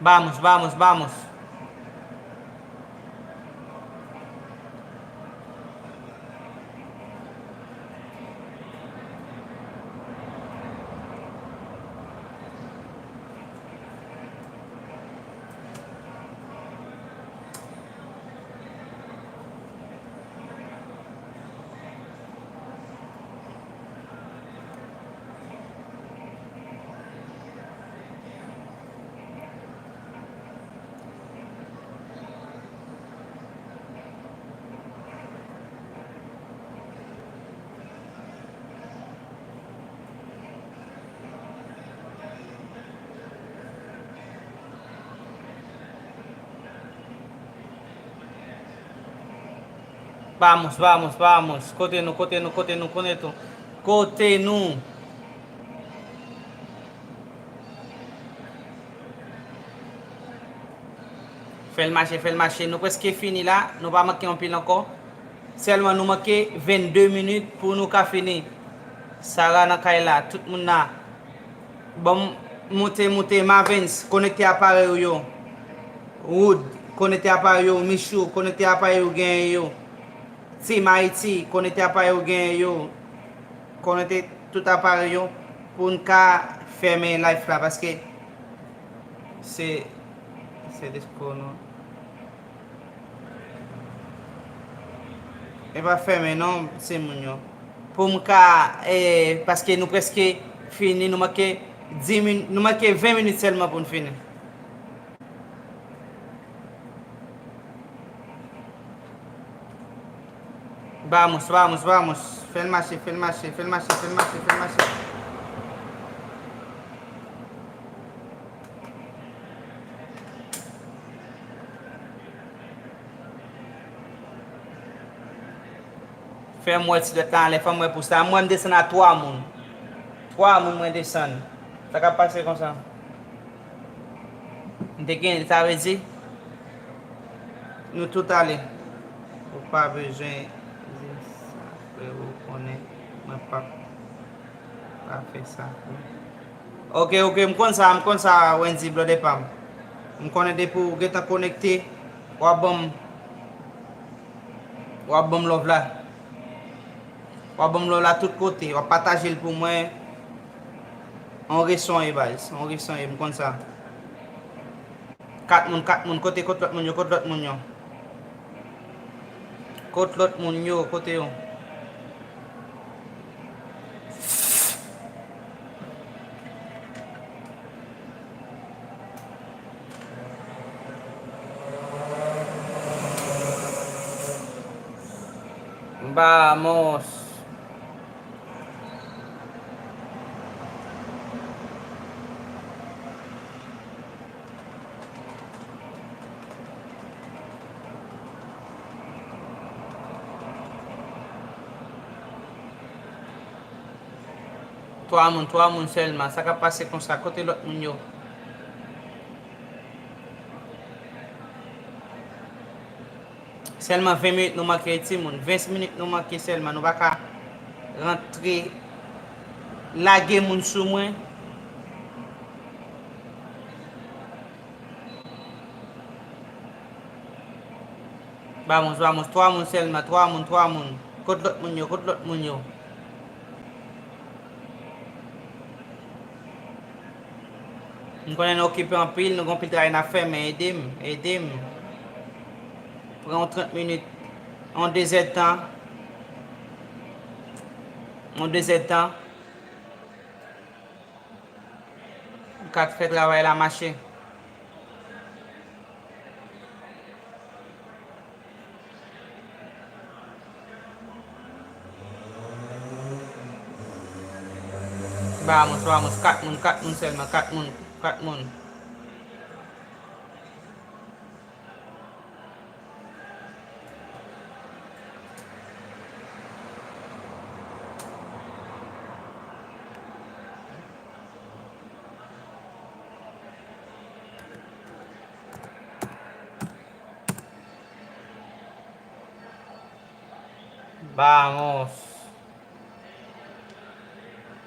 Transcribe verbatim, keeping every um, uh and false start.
Vamos, vamos, vamos. Vamos, vamos, vamos. Kote nou, kote nou, kote nou, kote nou. Kote nou. Fè l mache, fè l mache. Nou prèske fini la. Nou pa manke anpil ankò. Sèlman nou manke vennde minit pou nou ka fini. Sara nan kay la. Tout moun la. Bon, moute, moute. Mavens, konekte aparèy ou yo. Wood, konekte aparèy ou. Michou, konekte aparèy ou, genyen yo. Team Haiti, konekte aparèy ou, genyen yo. Konekte tout aparèy yo pou n ka fèmen live la, paske se, se disko nou. E pa fèmen non, se moun yo. Pou m ka, eh, paske nou prèske fini, nou manke dis min, nou manke ven minit sèlman pou n fini. Vamos, vamos, vamos. Fè l mache, fè l mache, fè l mache, fè l mache, fè l mache. Fè m wè ti dwèt la anlè, fè m wè pou sa. Mwen, m desann a twa moun. Twa moun mwen desann. Sa k ap pase konsa? M te gen, sa vle di, nou tout ale. Ou pa bezwen di sa, frè, ou konnen mwen p ap pa fè sa. Ok, ok, m konn sa, m konn sa, Wendy, blòdè pa m. M konnen depi w gentan konekte, w ap ban m, w ap ban m love la. W ap ban m love la tout kote, w ap pataje l pou mwen. On reson e baz, on reson e, m konn sa. Kat moun, kat moun, kote, kot lòt moun yo, kot lòt moun yo? Kot lòt moun yo, kote yo? Vamos. Twa moun, twa moun sèlman. Sa k ap pase konsa? Kote lòt moun yo? Sèlman ven minit nou manke, timoun. Ven minit nou manke sèlman. Nou pa ka rantre, lage moun sou mwen. Vamos, vamos. Twa moun sèlman. Twa moun, twa moun. Kot lòt moun yo? Kot lòt moun yo? M konnen nou okipe anpil, nou gen anpil travay n ap fè, men ede m, ede m. Pran yon trant minit, yon de zèdtan. Yon de zèdtan. M ka fè travay la mache. Vamos, vamos, kat moun, kat moun sèlman, kat moun, kat moun. Vamos.